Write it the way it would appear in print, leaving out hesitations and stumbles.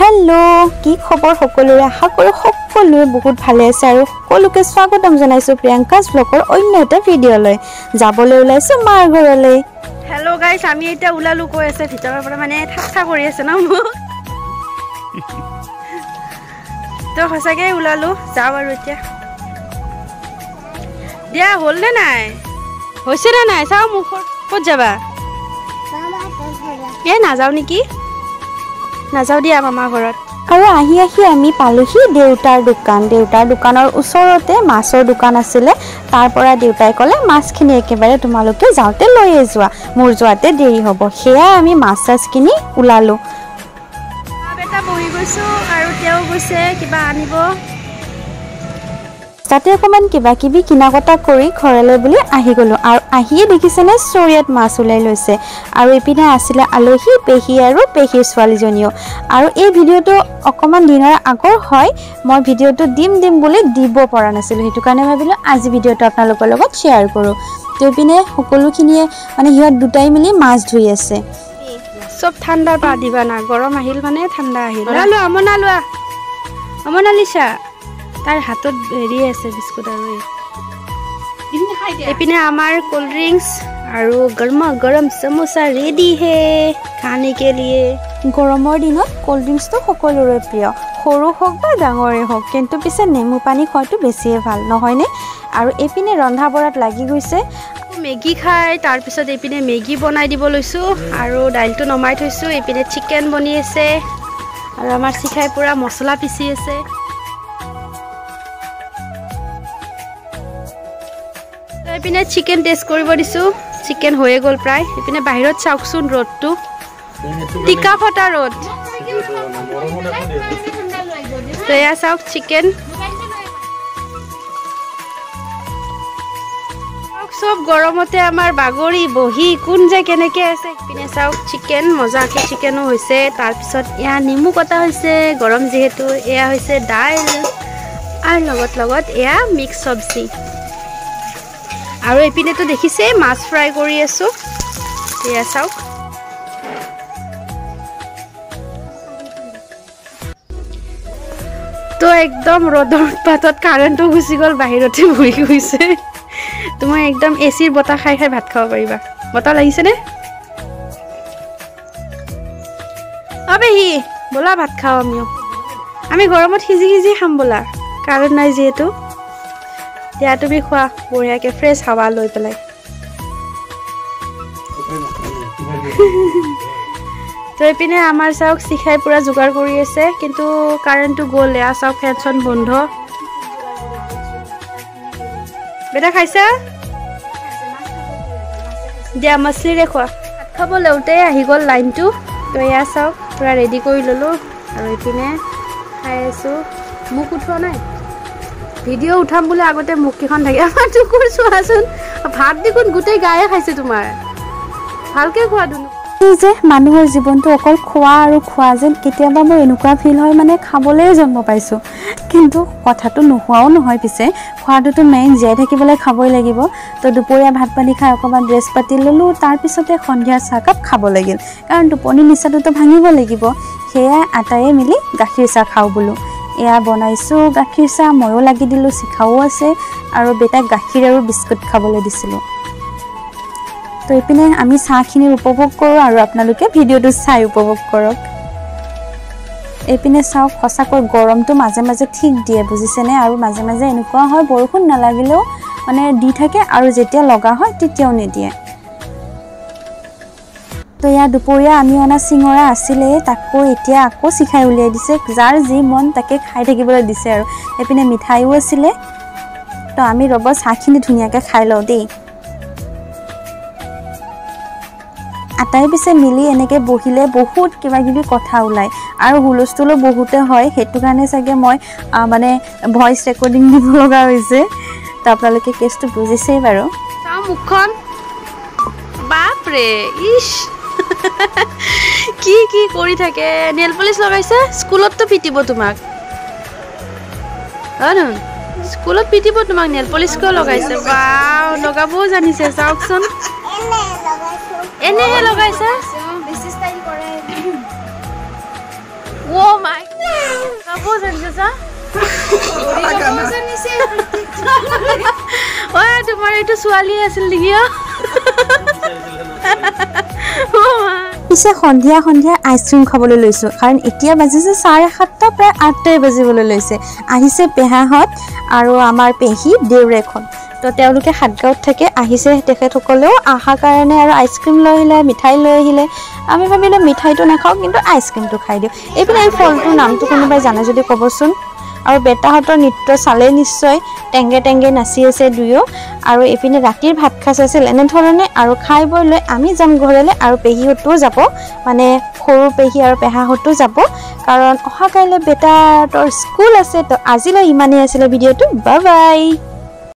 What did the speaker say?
Hello' কি খবৰ সকলোৰে? আশা কৰোঁ সকলোৱে বহুত ভালে আছে আৰু সকলোকে স্বাগতম জনাইছোঁ প্ৰিয়ংকাজ ব্লগৰ অন্য এটা ভিডিঅ'লৈ। যাবলৈ ওলাইছোঁ মাৰ ঘৰলৈ। হেল্ল' গাইছ, আমি এতিয়া ওলালো। কৈ আছে ভিতৰৰ পৰা, মানে ঠাট্টা কৰি আছে ন মোক। তো সঁচাকৈ ওলালো, যাওঁ আৰু এতিয়া। দিয়া হ'ল নে নাই, হৈছে নে নাই চাওঁ মুখত। ক'ত যাবা? এই নাযাওঁ নেকি, নাযাওঁ দিয়া মামা ঘৰত। আৰু আহি আহি আমি পালোহি দেউতাৰ দোকান। দেউতাৰ দোকানৰ ওচৰতে মাছৰ দোকান আছিলে। তাৰ পৰা দেউতাই ক'লে মাছখিনি একেবাৰে তোমালোকে যাওঁতে লৈয়ে যোৱা, মোৰ যোৱাতে দেৰি হ'ব। সেয়া আমি মাছ চাছ কিনি ওলালোঁ। এটা বহি গৈছোঁ আৰু তেওঁ গৈছে কিবা আনিব। তাতে অকণমান কিবা কিবি কিনা কটা কৰি ঘৰলৈ বুলি আহি গ'লোঁ। আৰু আহিয়ে দেখিছেনে চৰিয়াত মাছ ওলাই লৈছে। আৰু ইপিনে আছিলে আলহী, পেহী আৰু পেহীৰ ছোৱালীজনীও। আৰু এই ভিডিঅ'টো অকণমান দিনৰ আগৰ হয়, মই ভিডিঅ'টো দিম দিম বুলি দিব পৰা নাছিলোঁ, সেইটো কাৰণে ভাবিলোঁ আজি ভিডিঅ'টো আপোনালোকৰ লগত শ্বেয়াৰ কৰোঁ। তো ইপিনে সকলোখিনিয়ে মানে সিহঁত দুটাই মিলি মাছ ধুই আছে। চব ঠাণ্ডাৰ পৰা দিবা না, গৰম আহিল মানে ঠাণ্ডা আহিল। লোৱা অমনা, লোৱা অমনালিচা। তাৰ হাতত হেৰি আছে বিস্কুট। আৰু এইপিনে আমাৰ ক'ল্ড ড্ৰিংকছ আৰু গৰমা গৰম সমোচা ৰেডি হে খানে কে লিয়ে। গৰমৰ দিনত ক'ল্ড ড্ৰিংকছটো সকলোৰে প্ৰিয়, সৰু হওক বা ডাঙৰেই হওক। কিন্তু পিছে নেমু পানী খোৱাটো বেছিয়ে ভাল নহয়নে? আৰু এইপিনে ৰন্ধা বঢ়াত লাগি গৈছে। মেগী খাই তাৰপিছত এইপিনে মেগী বনাই দিব লৈছোঁ আৰু দাইলটো নমাই থৈছোঁ। এইপিনে চিকেন বনি আছে আৰু আমাৰ চিখাই পূৰা মছলা পিচি আছে। এইপিনে চিকেন টেষ্ট কৰিব দিছোঁ, চিকেন হৈয়ে গ'ল প্ৰায়। এইপিনে বাহিৰত চাওকচোন ৰ'দটো, টিকা ফটা ৰ'দ। তো এয়া চাওক চিকেন, চব গৰমতে আমাৰ বাগৰি বহি কোন যে কেনেকৈ আছে। ইপিনে চাওক চিকেন, মজাকৈ চিকেনো হৈছে। তাৰপিছত এয়া নেমু কটা হৈছে, গৰম যিহেতু। এয়া হৈছে দাইল আৰু লগত লগত এয়া মিক্স চব্জি। আৰু এইপিনেতো দেখিছে মাছ ফ্ৰাই কৰি আছোঁ, এয়া চাওক। তো একদম ৰ'দৰ উৎপাতত কাৰেণ্টটো গুচি গ'ল, বাহিৰতে বহি গৈছে। তোমাৰ একদম এ চিৰ বতাহ খাই খাই ভাত খাব পাৰিবা। বতাহ লাগিছেনে? অ পেহী ব'লা ভাত খাওঁ আমিও। আমি গৰমত সিজি সিজি খাম ব'লা, কাৰেণ্ট নাই যিহেতু। দিয়া তুমি খোৱা বঢ়িয়াকৈ ফ্ৰেছ হাৱা লৈ পেলাই। তো এইপিনে আমাৰ চাওক চিখাই পূৰা যোগাৰ কৰি আছে, কিন্তু কাৰেণ্টটো গ'ল। এয়া চাওক ফেন চেন বন্ধ। বেটা খাইছা? দিয়া মাছলিৰে খোৱা। ভাত খাব লওঁতে আহি গ'ল লাইনটো। তো এয়া চাওক পূৰা ৰেডি কৰি ল'লোঁ আৰু এইপিনে খাই আছোঁ। মোক উঠোৱা নাই, ভিডিঅ' উঠাম বুলি আগতে মুখকেইখন থাকে। আমাৰ টুকুৰ চোৱাচোন, ভাত দেখোন গোটেই গায়ে খাইছে তোমাৰ। ভালকৈ খোৱা দুনু। যে মানুহৰ জীৱনটো অকল খোৱা আৰু খোৱা যেন কেতিয়াবা মোৰ এনেকুৱা ফিল হয়, মানে খাবলৈয়ে জন্ম পাইছোঁ। কিন্তু কথাটো নোহোৱাও নহয়, পিছে খোৱাটোতো মেইন, জীয়াই থাকিবলৈ খাবই লাগিব। তো দুপৰীয়া ভাত পানী খাই অকণমান ৰেষ্ট পাতি ল'লোঁ, তাৰপিছতে সন্ধিয়া চাহকাপ খাব লাগিল, কাৰণ টোপনি নিচাটোতো ভাঙিব লাগিব। সেয়াই আটায়ে মিলি গাখীৰ চাহ খাওঁ বোলো। এয়া বনাইছোঁ গাখীৰ চাহ, ময়ো লাগি দিলোঁ, চিখাও আছে আৰু বেটাক গাখীৰ আৰু বিস্কুট খাবলৈ দিছিলোঁ। তো এইপিনে আমি চাহখিনি উপভোগ কৰোঁ আৰু আপোনালোকে ভিডিঅ'টো চাই উপভোগ কৰক। এইপিনে চাওক, সঁচাকৈ গৰমটো মাজে মাজে ঠিক দিয়ে বুজিছেনে? আৰু মাজে মাজে এনেকুৱা হয় বৰষুণ নালাগিলেও মানে দি থাকে, আৰু যেতিয়া লগা হয় তেতিয়াও নিদিয়ে। তো ইয়াৰ দুপৰীয়া আমি অনা চিঙৰা আছিলেই, তাকো এতিয়া আকৌ চিখাই উলিয়াই দিছে। যাৰ যি মন তাকে খাই থাকিবলৈ দিছে। আৰু এইপিনে মিঠাইও আছিলে। তো আমি ৰ'ব চাহখিনি ধুনীয়াকৈ খাই লওঁ দেই। আটাই পিছে মিলি এনেকৈ বহিলে বহুত কিবা কিবি কথা ওলায় আৰু হুলস্থুলো বহুতে হয়, সেইটো কাৰণে চাগে মই মানে ভইচ ৰেকৰ্ডিং দিব লগা হৈছে। তো আপোনালোকে কেছটো বুজিছেই বাৰু। চাওঁ মুখখন, বাপৰে ইছ কি কি কৰি থাকে। নেল পলিচ লগাইছে, স্কুলততো পিটিব তোমাক। অ স্কুলত পিটিব তোমাক, নেল পলিচ কিয় লগাইছে? বাও লগাবও জানিছে, চাওকচোন। এনেহে লগাইছে। Oh my. লগাবও জানিছে চা। ঐ তোমাৰ এইটো ছোৱালী আছিল নেকি? পিছে সন্ধিয়া সন্ধিয়া আইচক্ৰীম খাবলৈ লৈছোঁ, কাৰণ এতিয়া বাজিছে 7:30, প্ৰায় 8টাই বাজিবলৈ লৈছে। আহিছে পেহাহঁত আৰু আমাৰ পেহী দেউৰেখন, তো তেওঁলোকে সাতগাঁৱত থাকে, আহিছে তেখেতসকলেও। অহাৰ কাৰণে আৰু আইচক্ৰীম লৈ আহিলে, মিঠাই লৈ আহিলে। আমি ভাবিলোঁ মিঠাইটো নাখাওঁ, কিন্তু আইচক্ৰীমটো খাই দিওঁ। এইপিনে এই ফলটোৰ নামটো কোনোবাই জানে যদি ক'বচোন। আৰু বেটাহঁতৰ নৃত্য চালে নিশ্চয়, টেংগে টেংগে নাচি আছে দুয়ো। আৰু এইপিনে ৰাতিৰ ভাত সাজ আছিল এনেধৰণে। আৰু খাই বৈ লৈ আমি যাম ঘৰলৈ, আৰু পেহীহঁতো যাব, মানে সৰু পেহী আৰু পেহাহঁতো যাব, কাৰণ অহা কাইলৈ বেটাহঁতৰ স্কুল আছে। তো আজিলৈ ইমানেই আছিলে ভিডিঅ'টো। Bye bye.